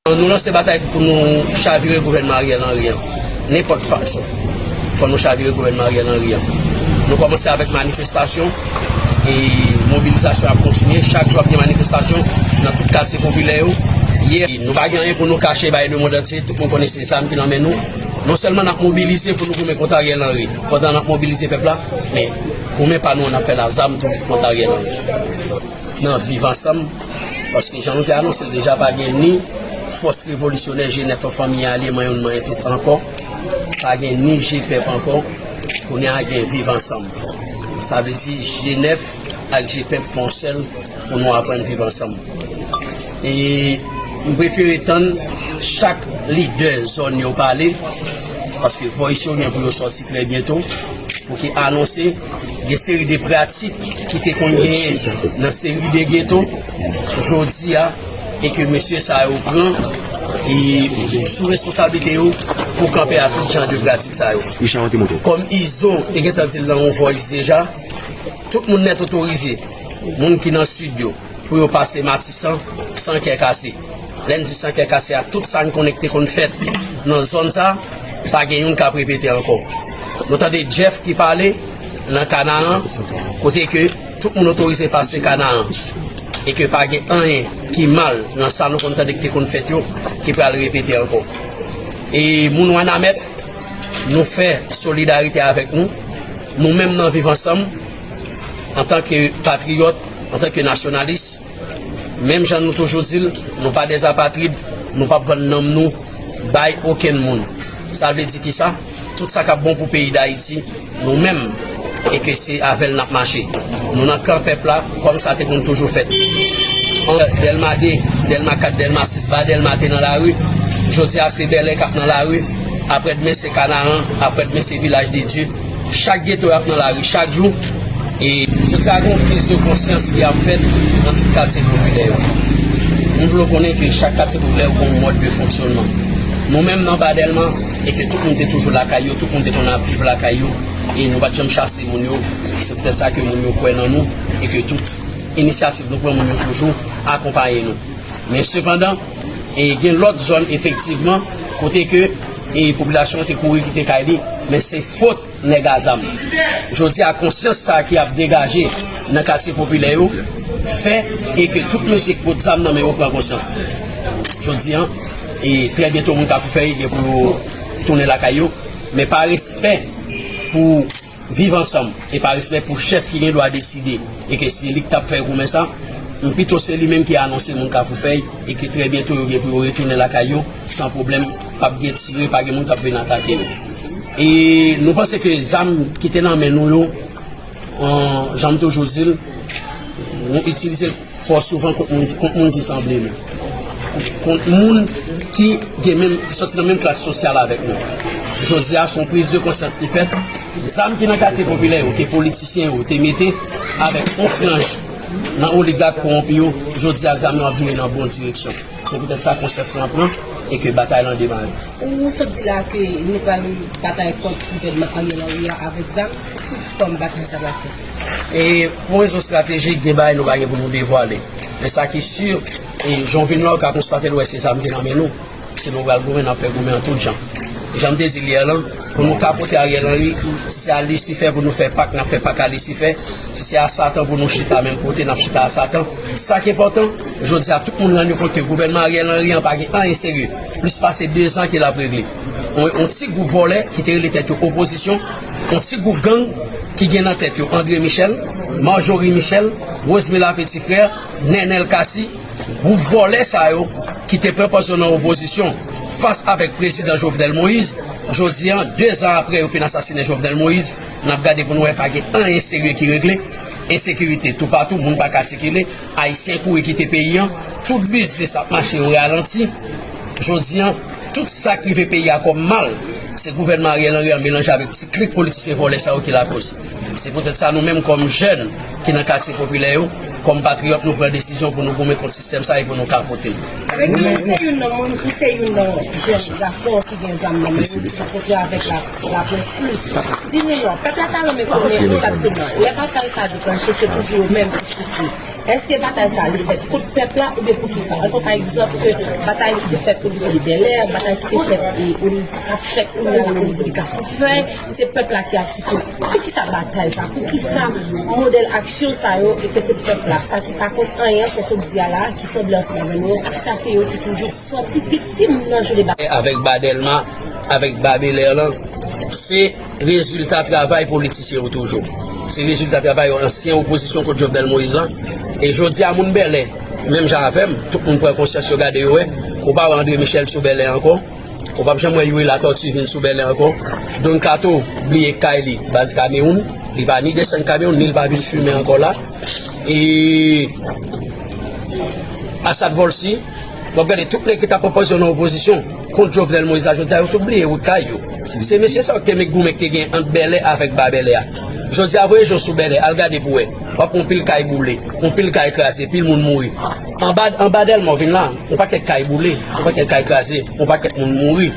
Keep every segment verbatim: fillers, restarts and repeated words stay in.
Nou lanse batay pou nou chavire gouvènman Ariel Henry an. Nenpòt fason, fò nou chavire gouvènman Ariel Henry an. Nou kòmanse avèk manifestasyon, e mobilizasyon ap kontinye. Chak jou ap gen manifestasyon nan tout katye popilè yo. Yè, nou pa gen anyen pou nou kache bay lemonn antye. Tout moun konnen se zam ki nan men nou. Non sèlman n ap mobilize pou nou goumen kont Ariel Henry, pandan n ap mobilize pèp la, men goumen pa nou an n ap fè l a zam tou kont Ariel Henry. Nan Viv Ansanm, paske jan nou te anonse l deja, pa gen ni fòs revolisyonè G nèf an, Fanmi Alye, Manyen Youn Manyen Tout ankò, pa gen ni G pèp ankò, kounye a gen Viv Ansanm. Sa vle di G nèf ak G pèp fè yon sèl pou nou aprann viv ansanm. E m prefere tann chak lidè zòn yo pale, paske voice yo gen pou yo sòti trè byento, pou ki anonse de seri de pratik ki te konn genyen nan seri de geto, jodi a, e ke mesye sa yo pran, e sou responsablite yo pou kanpe a tout jan de pratik sa yo. Kòm Izo te gentan di l nan yon voice deja, tout moun nèt otorize, moun ki nan sid yo, pou yo pase Matisan san kè kase. Lè n di san kè kase a, tout sa n konnen ki te konn fèt nan zòn sa, pa gen youn k ap repete ankò. Nou tande Jeff ki pale nan Kanaran, kote ke tout moun otorize pase Kanaran, e ke pa gen anyen ki mal nan sa nou konn tande ki te konn fèt yo, ki pral repete ankò. E moun Wanament, nou fè solidarite avèk nou. Nou menm nan Viv Ansanm, antanke patriyòt, antanke nasyonalis, menm jan nou toujou di l, nou pa dèzapatrid, nou p ap vann nanm nou bay okenn moun. Sa vle di kisa? Tout sa k ap bon pou peyi Dayiti, nou menm, e ke se avè l n ap mache. Nou nan kan pèp la, kòm sa te konn toujou fèt. Dèlma de, Dèlma kat, Dèlma sis, ba Dèlma te nan lari. Jodi a, se Bèlè k ap nan lari. Aprèdmen, se Kanaran. Aprèdmen, se Vilaj de Dye. Chak geto y ap nan lari chak jou. E jodi a, gen yon priz de konsyans ki ap fèt nan tout katye popilè yo. Nou vle w konnen ke chak katye popilè yo gen yon mòd de fonksyònman. Nou menm nan Ba Dèlma, e ke tout moun te toujou lakay yo, tout moun te konn ap viv lakay yo, e nou pa t janm chase moun yo. Se poutèt sa ke moun yo kwè nan nou, e ke tout inisyativ nou pran, moun yo toujou akonpaye nou. Men sepandan, e gen lòt zòn efektivman, kote ke, e popilasyon an te kouri kite kay li, men se fòt nèg a zam. Jodi a, konsyans sa a ki ap degaje nan katye popilè yo fè, e ke tout mesye ki pot zam nan men yo pran konsyans. Jodi a, e trè byento moun Kafou Fèy gen pou yo tounen lakay yo, men pa respè pou Viv Ansanm, e pa respè pou chèf ki gen dwa deside, e ke se li ki t ap fè goumen sa, m pito se li menm ki anonse moun Kafou Fèy, e ke trè byento yo gen pou yo retounen lakay yo san pwoblèm, p ap gen tire, pa gen moun k ap vin atake nou. E nou panse ke zam ki te nan men nou yo, an, jan m toujou di l, nou itilize l fò souvan kont moun, kont moun ki sanble nou, kont moun ki gen menm, ki sòti nan menm klas sosyal avèk nou. Jodi a, se yon priz de konsyans ki fèt. Zam ki nan katye popilè yo, ke politisyen yo te mete avèk yon franj nan oligak kowonpi yo, jodi a, zam yo ap vire nan bon direksyon. Se poutèt sa konsyans lan pran e ke batay lan demare. Ou sot di la ke nou pral batay kont gouvènman Ariel Henry a avèk zam. Sou ki fòm batay sa pral fèt? E pou rezon estratejik, gen bagay nou pa gen pou nou devwale. Men sa ki si, e jan w vin la, ou ka konstate l, wè se zam ki nan men nou. Si nou pral goumen, n ap fè goumen an tout jan. Jan m te di l yè lan, pou nou kapote Ariel Henry, si se a Lisifè pou nou fè pak, n ap fè pak a Lisifè. Si se a Satan pou nou chita menm kote, n ap chita a Satan. Sa k enpòtan, jodi a, tout moun rann yo kont ke gouvènman Ariel Henry an pa gen anyen serye. Plis pase dezan ke l ap regle. On, on ti gwoup vòlè ki te rele tèt yo opozisyon, on ti gwoup gang ki gen nan tèt yo André Michel, Marjorie Michel, Rosemila Petit Frère, Nenel Cassy, gwoup vòlè sa yo ki te pran pòz yo nan opozisyon fas avèk prezidan Jovenel Moïse, jodi a, dezan apre yo fin asasinen Jovenel Moïse, n ap gade pou n wè pa gen anyen serye ki regle. Ensekirite toupatou, moun pa ka sikile, Ayisyen kouri kite peyi an, tout biznis ap mache yo ralanti. Jodi a, tout sa k rive peyi a kòm mal, se gouvènman Ariel Henry an melanje avèk ti klik politisyen vòlè sa yo ki lakoz. Se poutèt sa, nou menm kòm jèn ki nan katye popilè yo, kòm patriyòt, nou pran desizyon pou nou goumen kont sistèm sa e pou nou kapote l. Avèk nou, se youn nan moun ki se youn nan jèn gason ki gen zam nan men yo, ki rankontre avèk la, laprès plis. Di nou non, pèp la ta renmen konnen egzakteman lè batay sa deklanche, se toujou yo menm ki soufri. Èske batay sa li fèt kont pèp la oubyen pou kisa? An pran pa egzanp ke batay ki te fèt o nivo de Bèlè, batay ki te fèt e o nivo k ap fèt kounye a o nivo de Kafou Fèy, se pèp la ki atake. Pou kisa batay sa? Pou kisa modèl aksyon sa yo e ke se pèp la? Sa ki pa konn anyen, sa w sot di a la, ki sanble ansanm avè nou an, pou kisa se yo ki toujou sòti viktim nan je de batay? Avèk ba Dèlma, avèk ba Bèlè lan, se rezilta travay politisyen yo toujou. Se rezilta travay ansyen opozisyon kont Jovenel Moïse lan. E jodi a, moun Bèlè, menm jan avè m, tout moun pran konsyans, yo gade, yo wè. Ou pa wè André Michel sou Bèlè ankò. Ou p ap janm wè Youri Latortue vin sou Bèlè ankò. Don Kato bliye kay li, baz Kamewoun. Li pa ni desann Kamewoun, ni li pa vin fimen ankò la. E Asad Volcy, w ap gade tout nèg ki t ap opoze nan opozisyon kont Jovenel Moïse la, jodi a yo tout bliye wout kay yo. Se mesye sa yo ki te met goumen ki te gen ant Bèlè avèk Ba Bèlè a. Jodi a, voye je w sou Bèlè, al gade pou wè. W ap wè yon pil kay boule, yon pil kay kraze, pil moun mouri. Anba, anba Dèlma w vin la, yon pakèt kay boule, yon pakèt kay kraze, yon pakèt moun mouri.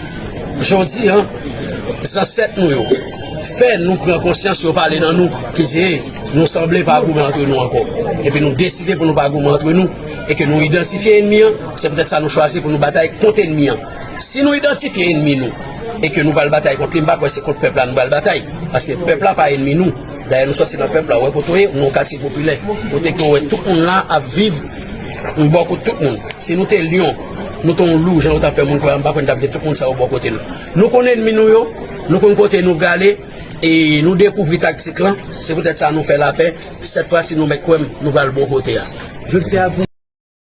Jodi a, zansèt nou yo fè nou pran konsyans, yo pale nan nou, ki di, "Hey, nou sanble pa goumen antre nou ankò." Epi nou deside pou nou pa goumen antre nou, e ke nou idantifye ènmi an, se poutèt sa nou chwazi pou nou batay kont ènmi an. Si nou idantifye ènmi nou, e ke nou pral batay kont li, m pa kwè se kont pèp la nou pral batay, paske pèp la pa ènmi nou. Dayè, nou sòti nan pèp la, ou wè kote w ye, ou nan katye popilè, kote ke w wè tout moun la ap viv, ou bò kot tout moun. Si nou te lyon, nou te yon lou, jan yo t ap fè moun kwè, m pa kwè n t ap gen tout moun sa yo bò kote nou. Nou konn ènmi nou yo, nou konn kote nou prale, e nou dekouvri taktik lan, se poutèt sa nou fè lapè, sèt fwa si nou mèt kwè m, nou pral bò kote a. Jodi a,